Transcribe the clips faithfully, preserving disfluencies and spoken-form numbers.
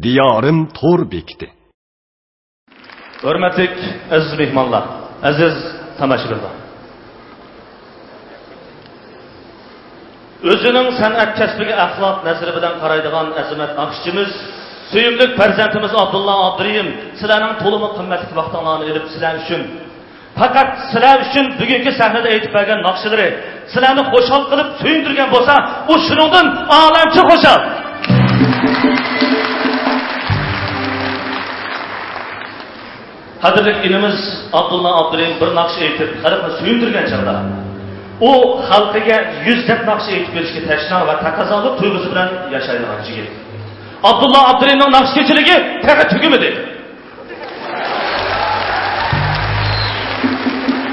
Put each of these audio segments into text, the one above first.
دىيارىم تور بېكىتى. ھۆرمەتلىك ئەزىز مېھمانلار، ئەزىز تاماشىبىنلار. ئۆزىنىڭ سەنئەت كەسپىگە ئەخلاق نەزىرى بىلەن قارايدىغان ئەزىمەت ناخشىچىمىز، سۆيۈملۈك پەرزەنتىمىز ئابدۇللا ئابدۇرېھىم، سىلەرنىڭ تولىمۇ قىممەتلىك ۋاقتىڭلارنى ئېلىپ، سىلەر ئۈچۈن، پەقەت سىلەر ئۈچۈن بۈگۈنكى سەھنىدە ئېيتىپ بەرگەن ناخشىلىرى سىلەرنى خۇشال قىلىپ سۆيۈندۈرگەن بولسا، ئۇ شۇنىڭدىن ئالەمچە خۇشال. قەدىرلىك ئىنىمىز ئابدۇللا ئابدۇرېھىم بىر ناخشا ئېيتىپ، خەلقنى سۆيۈندۈرگەن چاغدا، ئۇ خەلقىگە يۈز دەپ ناخشا ئېيتىپ بېرىشكە تەشنا ۋە تەقەززالىق تۇيغۇسى بىلەن ياشايدىغان يىگىت. ئابدۇللا ئابدۇرېھىمنىڭ ناخشىچىلىكى تېخى تۈگىمىدى.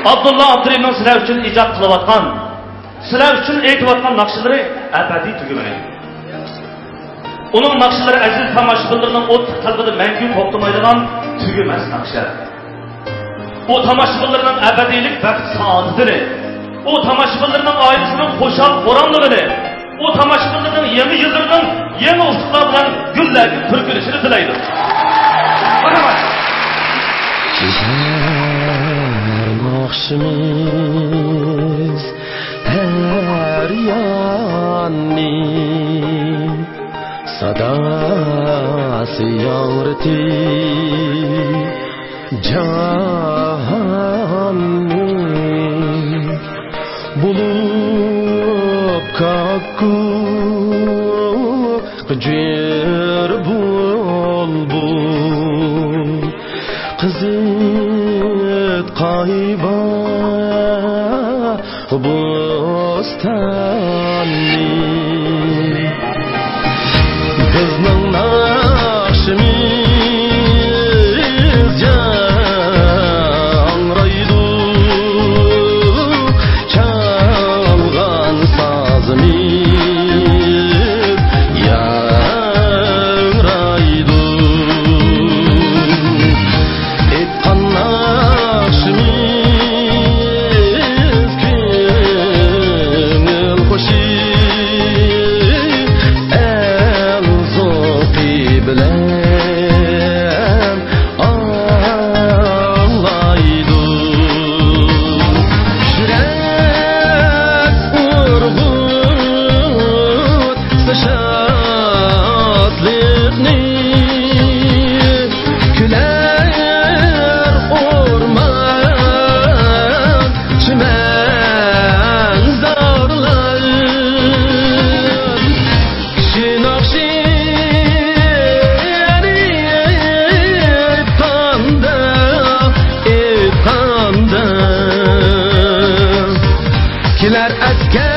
ئابدۇللا ئابدۇرېھىمنىڭ سىلەر ئۈچۈن ئىجاد قىلىۋاتقان، سىلەر ئۈچۈن ئېيتىۋاتقان ناخشىلىرى ئەبەدىي تۈگىمەيدۇ. ئۇنىڭ ناخشىلىرى ئەزىز تاماشىبىنلىرىنىڭ ئوتلۇق قەلبىدە مەڭگۈ توختىمايدىغان تۈگىمەس ناخشا. ئۇ تاماشىبىنلىرىنىڭ ئەبەدىيلىك بەخت سائادىتىنى، ئۇ تاماشىبىنلىرىنىڭ ئائىلىسىنىڭ خۇشال-خۇراملىقىنى، ئۇ تاماشىبىنلىرىنىڭ يېڭى يىللىرىنىڭ يېڭى ئۇتۇقلار بىلەن گۈللەرگە پۈركىلىشىنى تىلەيدۇ. كېچەر ناخشىمىز ھەر ياننى، ساداسى ياڭرىتىپ جاھاننى، بولۇپ كاككۇك جۆر بۇلبۇل، قىزىتقاي باغ بوستاننى. بىزنىڭ ناخشىمىز ياڭرايدۇ، چالغان سازىمىز ياڭرايدۇ. ئېيتقان ناخشىمىز كۆڭۈل خۇشى، ئەل زوقى بىلەن ئاڭلايدۇ. يۈرەك ئۇرغۇتسا شادلىقنى، كۈلەر ئورمان، چىمەن، زارلار. كىشى ناخشىنى ئېيتقاندا، ئېيتقاندا، كېلەر ئەسكەر